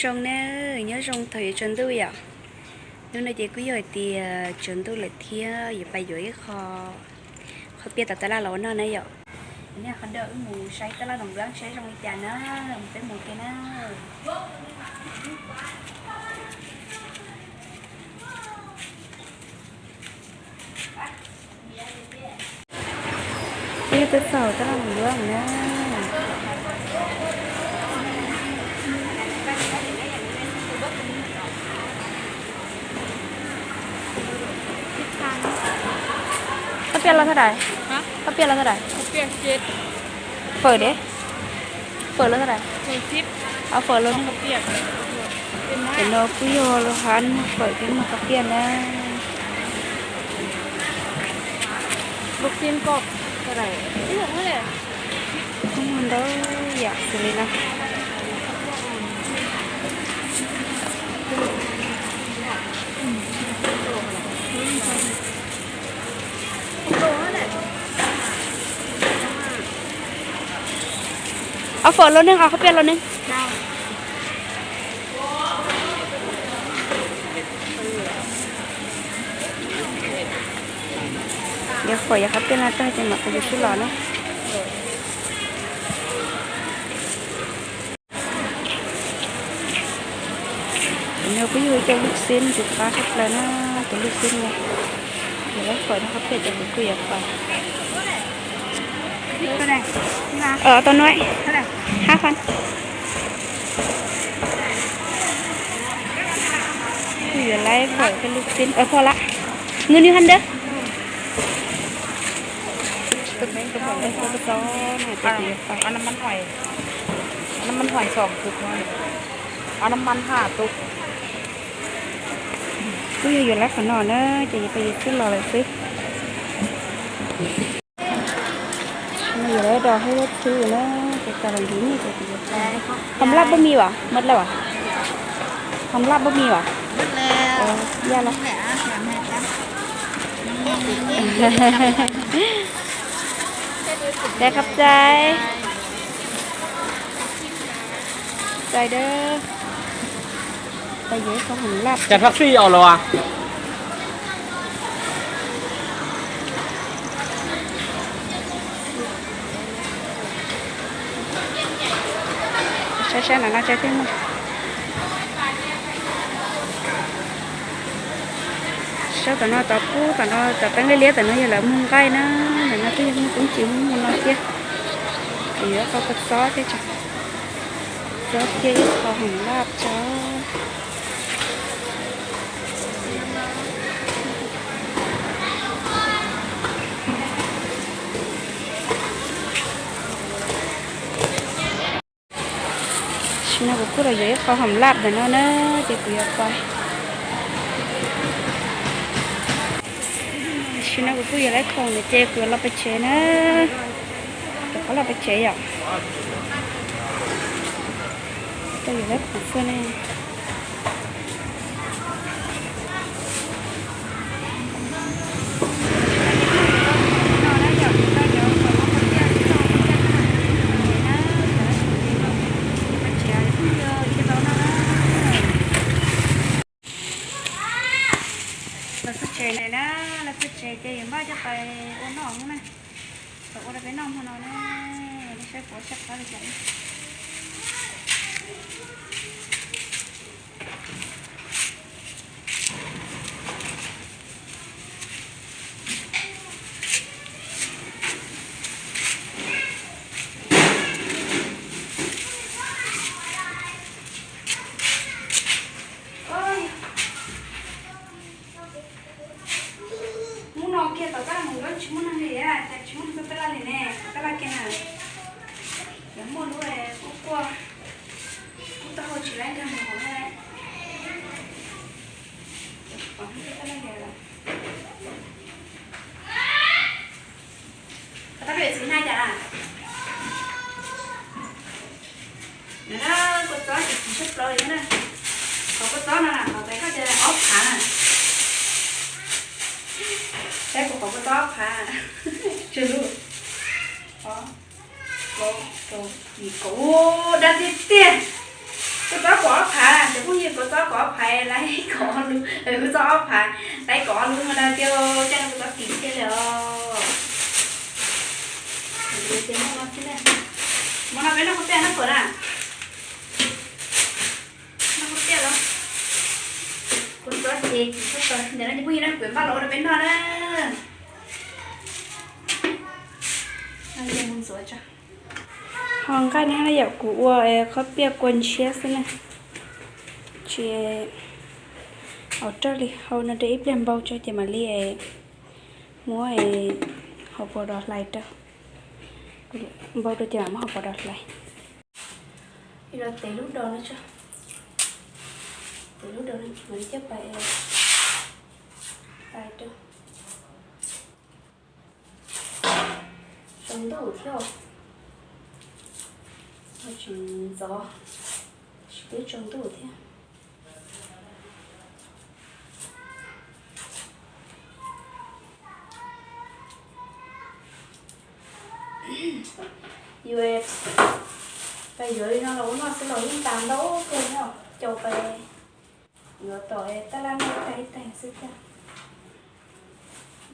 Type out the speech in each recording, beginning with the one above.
Zoo na, nyob zoo thaum yuav tsaus ntuj yom. Hnub no ces kuj yog hais tias tsaus ntuj lawm thiab yuav pais yuav ib qho, qho piaj tom tab laj los ua noj na yom. Nej qhov ntawd wb mus saib tab laj Noo Nplab saib zoo li cas na, mus peb mus ke na. Peb twb txog tab laj Noo Nplab na. Koj piaj los thaj dais? Koj piaj los thaj dais? Fawm deb? Fawm los thaj dais? Fawm los. Tam no kuj yog los hab muag fawm thiab muag koj piaj na. Kuj muag ntau yam xws li no. Ob fawm los neeg, ob koj piaj los neeg. Yuav fawm yuav koj piaj no tag ces mam pais yuav sib los na. Tam no kuj yog ib co lub xib tus qab tshaj plaws na, tus lub xib no. Yuav lawv fawm no koj piaj ces kuv kuj yuav fawm. Tau nuav hab fan. Kuj yuav lawv fawm ib co lub xib, phoj lab, nws nws hab ntawd. Kuj yog yuav lawv qhov no na, ces yuav pais yuav sib los lawm xwb. No yuav lawv dos hab ib lub txhwb na, ces tas los nrhiav nyiaj ces kuv yuav pais. Hom laj puab me as, maj laj as? Hom laj puab me as? Yaj laj. Txais, qhov txais. Txais dawb. Pais yuav ib qho hom laj. Cas pab xij os los? Saib saib ntawm no tseeb thiab no. Saib tom no tod pub tom no tom teeb liab liab tom no yog lawv muag nqaij na, ntawm no twb yog muag koob tsis muag no thiab. Kuv yuav qhov kua txob thiab tso, txob thiab ib qho hom laj tso. Tam sim no kuv kuj los yuav ib qho hom laj ntawm no na, ces kuv yuav pais. Tam sim no kuv kuj yuav lawv khoom ntawd ces kuv yuav los pem tsev na. Kuv qhov los pem tsev yom. Kuv yuav lawv khoom xwb ne. Los txog tsev lawm na, los txog tsev ces yuav npaj coj pais ua noj na. Pais ua rau peb noj hmo no na, saib puas tshaib plab li cas. Hnub no kiag tom tab laj Noo Nplab tsis muaj neeg li, cas tsis muaj neeg tuaj tab laj li ne, tom tab laj kiag na. Yuav muaj lub kuj quaj, kuj taub hau tsis laib nkag mus hauv na. Tab laj txiv hais cas na? Nov na, kua txob ces tsis tshaj plaws li na. Qhov kua txob no na, qhov tais koj tias ob phav na. Saib kuv qhov kua txob ob phav. Tsw lub. Ob, plaub, rau, yim, kaum, dab tiag tiag. Kua txob kuv ob phav. Txob kom ob phav, laiv kom ob lub, kuv txob ob phav, laiv kom ob lub no na, thiaj coj kuv txob tis thiaj li os. Hmo no peb noj khaub tiaj na puas na? Noj khaub tiaj los? Kuv txob ces kuv txob ntawm no ces phooj ywg na, kuv npaj los ua rau peb noj na. Ho nqaij no na yom, kuv ua khaub tiaj kua ntshiab xwb na, tsis aus rawg li. Hau no rau ib pliag npau tso ces mam li muab hauv paus dos hlais rau. Npau rau ces mam muab hauv paus dos hlais. Los tev lub dos no tso, tev lub dos no mam li coj pas hlais rau. Tsaus ntuj thiab, tsis ntxov, tsis pub tsaus ntuj thiab. Yus pais yuav li no los ua noj xwb los yeej tas ntau kawg no, caum pais yuav tom tab laj noj ib tag ib tag xwb thiab.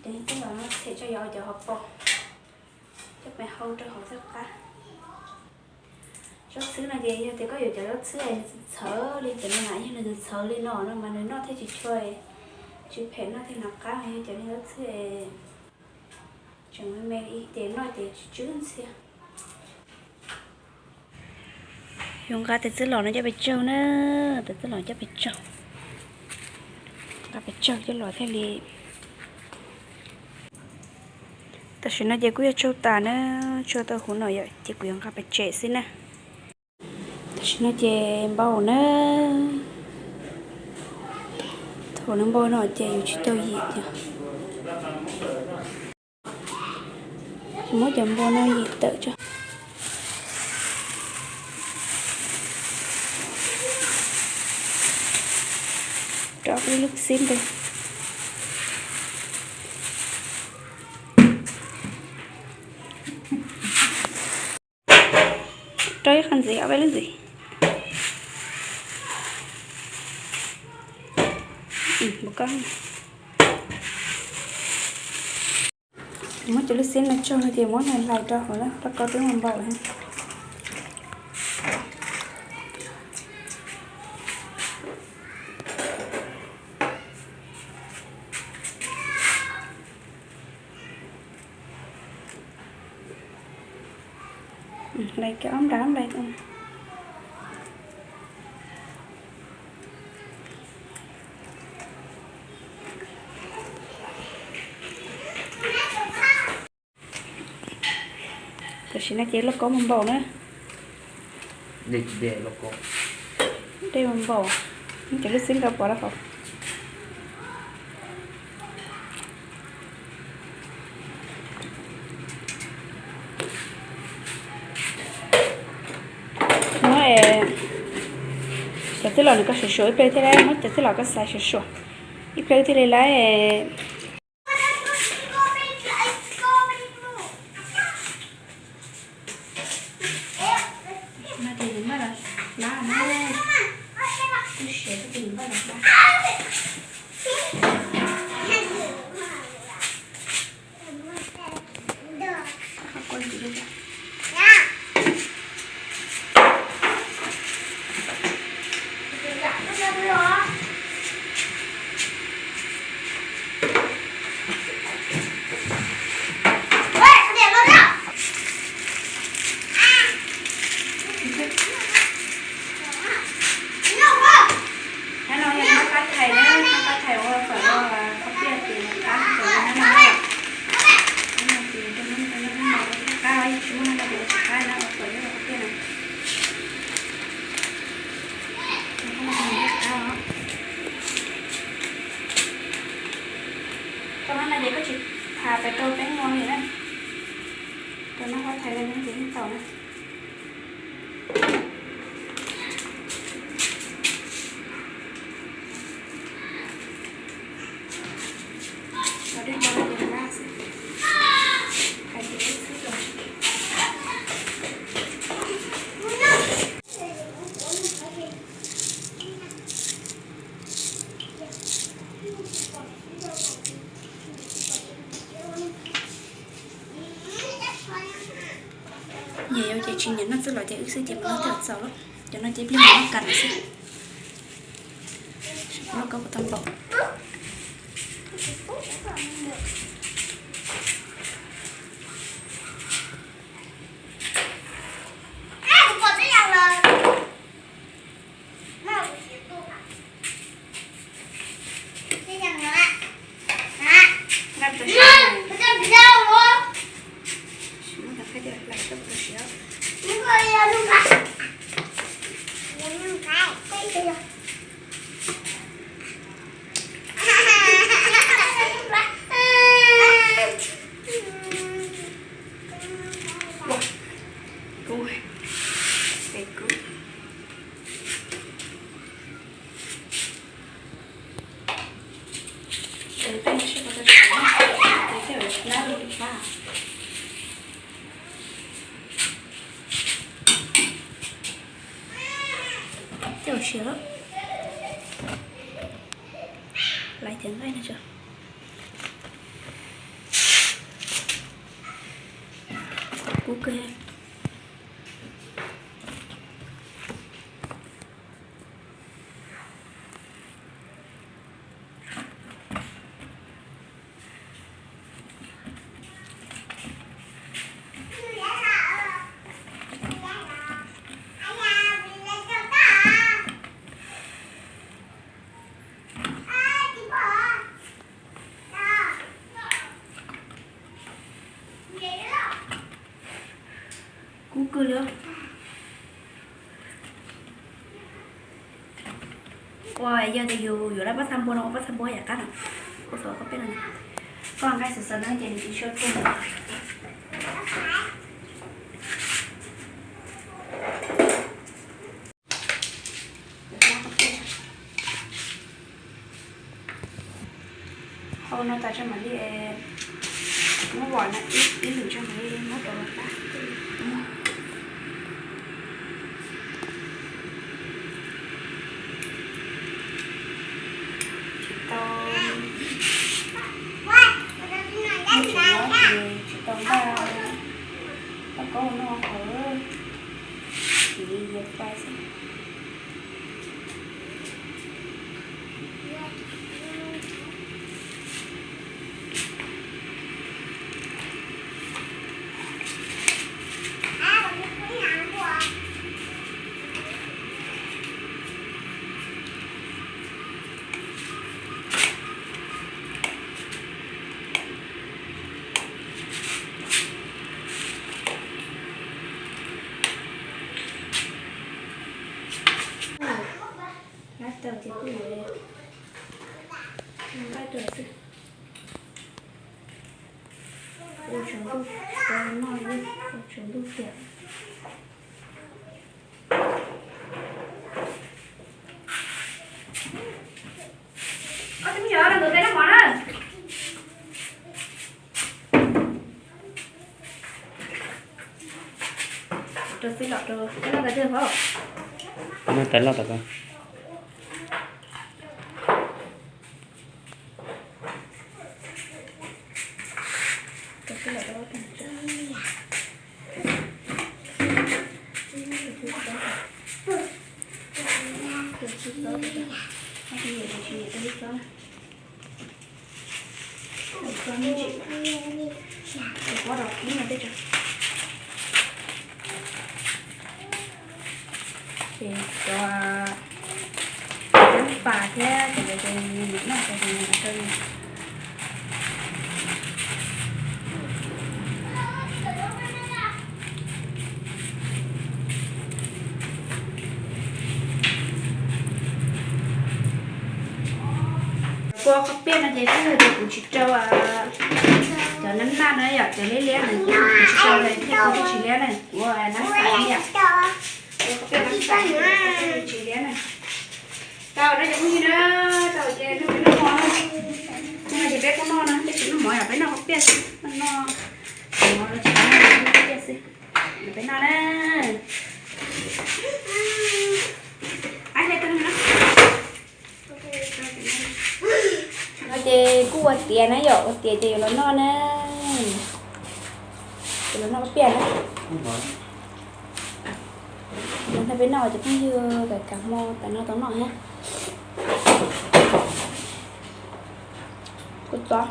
Ces tej zaum no them tso yog cov hauv paus, coj pais hau rau hauv txhawb qab. Zaub txhwb no ces yog tias koj yuav cov zaub txhwb es nws txawv txhawv li cov no na, yog nws txawv txhawv li no no mas nws noj thiaj tsis tshua, tsis phem noj thiaj nov qab, yog cov niag zaub txhwb es tseem me me li ces noj ces tsw tsw ntxhiab. Yuav nqa tes txwj los no coj pes tsawg na, tes txwj los coj pes tsawg, nqa pes tsawg coj los thiaj li. Tam sim no ces kuj yog tsaug tas na, tsaug tau huv no yom, ces kuv yuav nqa pes tsawg xwb na. Tam sim no ces npau na, thaum nws npau no ces yus tsis tau yim thiab. Muab cov npau no yim tawm tso, rau ib lub xib ntawd. Rau ib qho ntxiv, ob peb lub ntxiv. Muab cov lub xib no tsaug no ces muab nws hlais rau hauv lauj kaub twb npau thiab. Hlais kiag ob nrab hlais. Tam sim no ces lauj kaub npau na. Dej npau, muab cov lub xib nqa pov rau hauv. Muab cov txwj los nws koj suam suam ib pliag thiaj li, muab cov txwj los koj xaiv suam suam ib pliag thiaj li lawm. Hnub no yog hnub qab thais na, hnub qab thais ua fawm los qab tiaj ces qab fawm hnub no na. Hnub no ces rau hnub no, hnub no ua qab, tsis muaj hnub no ces ua tsis qab na, ua fawm thiab ua qab tiaj na. Tau hnub no ces koj tsis thas pes rau peb hmo li na. Rau hnub qab thais no ces yeej tau na. Los dej npau no ces laj xwb, hais tias ib txhib los. Nyiam yuav ces tsis nyiam noj xwb los ces wb xwb ces mas noj twb txaus lawm. Cov no ces pliag mam noj kas lawm xwb. Noj koj puas tau npaum. Kub, peb kub. Ces tej no sib qhov tau siav, ces tej uas tsis lab li fab. Tej uas siav lawm. Laiv tias nqaij no tso. Kub kawg. Kub kawg li. Ua yog tias yus yuav lab pab txha npua no ua pab txha npua yam qab no. Kuv xav koj peb no, koj nqaij xav xav no ces nws tsis tshua kub. Hau no tas tso mam li muab vom no ib lwm tso mam li muab rau lawv pab. Tsis tau, tsis tau npaj, npaj koj noj hauv, tsis li yiav fais xwb. Nqaij tau ces kuj yuav nqaij rau xwb. Ua tsaus ntuj tau noj, ua tsaus ntuj tiag. Koj twb yog ntawm peb noj mov na. Rau xwb los rau peb noj tas twg hov. Noj tas loj tas koj. Ces cov, cov pas thiab cov ntawd ces nws noj tas ces nws rau. Kua qhov piaj no ces twb yog tias kuv tsis rau cov nab naj no yom, cov liab liab no kuv tsis rau lawm thiab kuv twb tsis liab na, kuv nab naj yom. Kua qhov piaj no tsis liab na. Tau no ces phooj ywg na, tau ces peb noj mov na. Ces peb kuj noj na, peb tsis noj mov yom, peb noj qhov piaj xwb, noj mov los tsis noj qhov piaj xwb. Peb noj na. Ab, hle tau na. Ces kuj ua tiav na yom, ua tiav ces yuav los noj na. Yuav los noj piaj na. Noj peb noj cov phooj ywg, kav hmo tas no tau noj na. Kua txob.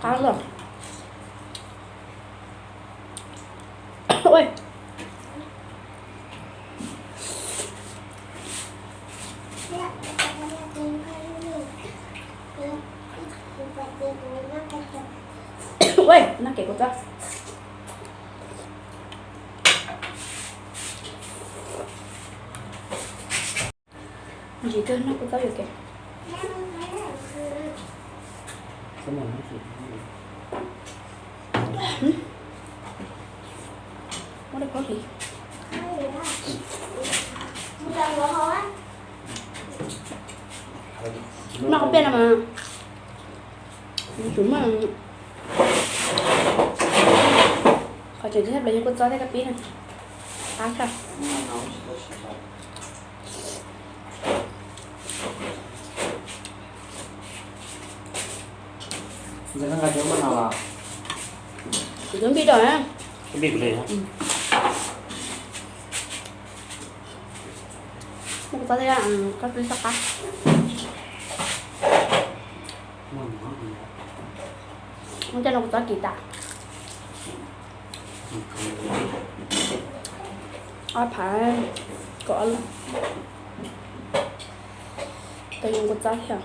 Qab lawm. Ua, noj kev kua txob. Ntsim kawg, noj kua txob yuam kev. Muab rau koj hliv. Noj koj piaj no mas. Tsum muaj qhov tseem tsis tshaj plaws yog kua txob thiab koj pib na. Qab tshaj. Kuv twb npij rau na. Muab kua txob thiab koj pib txoj qab. Muab coj no kua txob kis tas. Ob phav kaum ob lub. Tau zoo kua txob thiab.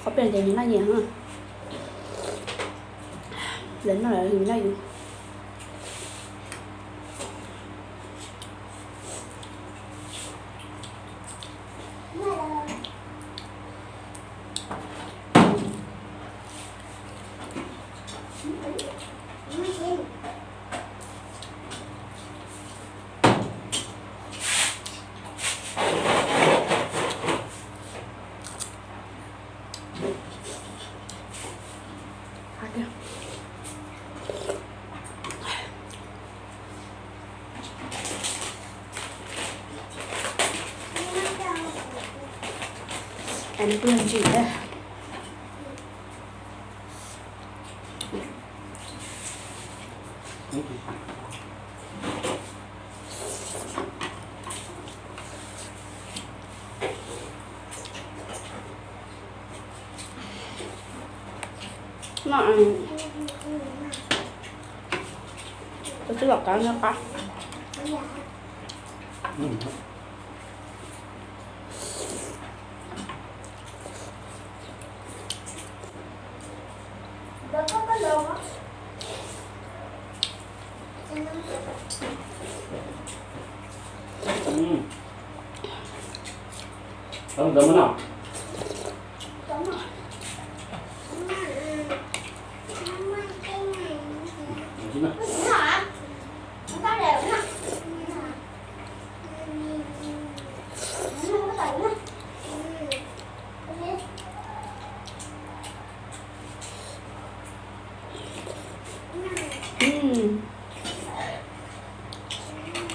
Qhov peb ces nws noj nyias, lawv noj lawv, nws noj yus. Nws kuj yog ntsim thiab. Tus tib lom kav no qab.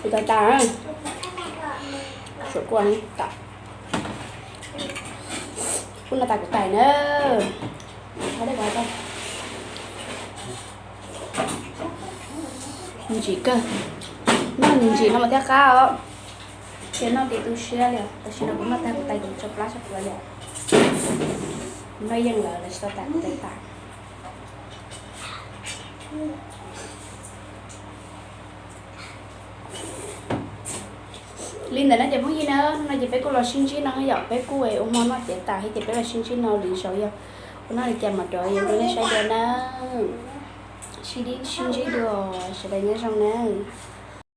Kuv tais tas, suav kua tas, kuv no tas kuv tais na. Ntsim kawg, noj ntsim no mas thiaj qab os. Ces noj ces tu siab li, tam sim no kuv noj tag kuv tais kuv tso plab sab plawv li. Kuv noj yeej lawm, lawv tsis tau tas kuv tais tas. Li ntawd na cov phooj ywg na, hnub no ces peb kuj los sib ntsib no yom, peb kuj ua hmo noj tiav tas thiab ces peb los sib ntsib no li zaum yog ua noj li cas mam rov qab rau nej saib dua na. Sib ntsib dua, sawv daws nyob zoo nawb.